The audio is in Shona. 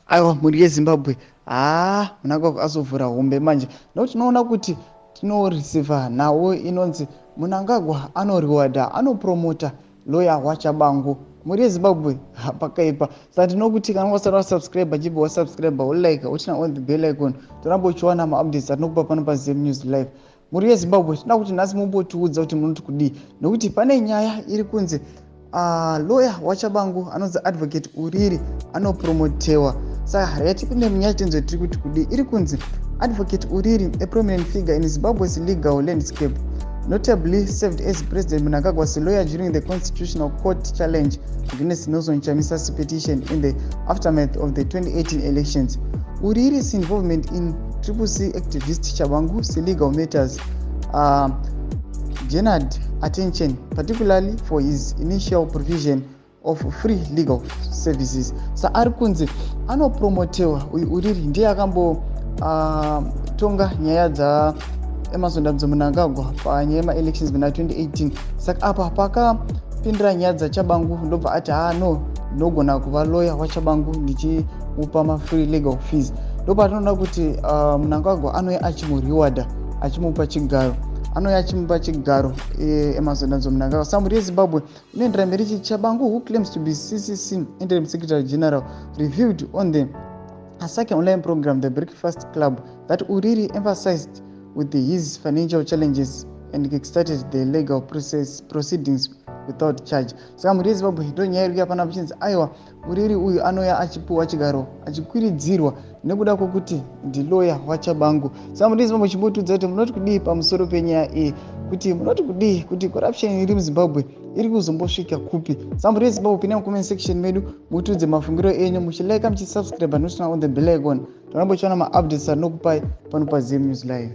Aiwa, mhuri yeZimbabwe, haa, Mnangagwa azovhura hombe manje, nokuti tinoona kuti tinoreceiva nhau inonzi Mnangagwa anorewarda, anopromota lawyer waTshabangu. Mhuri yeZimbabwe, pakaipa. Saka ndinokuti kana wasati wasubscribe, chibva wasubscribe, wolike, uturn on the bell icon, toramba uchiwana maupdates atinokupa pano paZim News Live. Mhuri yeZimbabwe, tinoda kuti nhasi mumbotiudza kuti munoti kudii, nokuti pane nyaya iri kunzi lawyer waTshabangu anonzi Advocate Uriri anopromotewa. Saka regai tipinde munyaya, tinzwe tiri kuti kudii. Iri kunzi Advocate Uriri, a prominent figure in Zimbabwe's legal landscape, notably served as President Mnangagwa's lawyer during the Constitutional Court challenge against Nelson Chamisa's petition in the aftermath of the 2018 elections. Uriri's involvement in Triple C activist Tshabangu's legal matters garnered attention, particularly for his initial provision of free legal services. Sa ari kunzi anopromotewa uyu Uriri, ndiye akambotonga nyaya dzaEmmerson Dambudzo Mnangagwa panyaya yemaelections muna 2018. Saka apa pakapindira nyaya dzaTshabangu, ndobva ati, "Ha, no, ndinogona kuva lawyer waTshabangu ndichimupa mafree legal fees." Ndopatinoona kuti Mnangagwa anouya achimurewarda, achimupa chigaro, anouya achimupa chigaro Emmerson Dambudzo Mnangagwa. Sa mhuri yeZimbabwe, inoendera mberi ichi: Tshabangu, who claims to be CCC interim secretary general, revealed on the Asake online program The Breakfast Club that Uriri emphasized with his financial challenges and kickstarted the legal process proceedings without charge. Saka mhuri yeZimbabwe, ndo nyaya iri kuya pana pachinzi, aiwa, Uriri uyu anouya achipiwa chigaro, achikwiridzirwa nekuda kwokuti ndiloya waTshabangu. Saka mhuri yeZimbabwe, chimbotiudza kuti munoti kudii pamusoro penyaya iyi, kuti munoti kudii, kuti corruption iri muZimbabwe iri kuzombosvika kupi? Saka mhuri yeZimbabwe, pinai mucomment section medu, mutiudze mafungiro enyu, muchilike, muchisubscribe, noturn on the bell icon, torambochiwana maupdates atinokupai pano paZim News Live.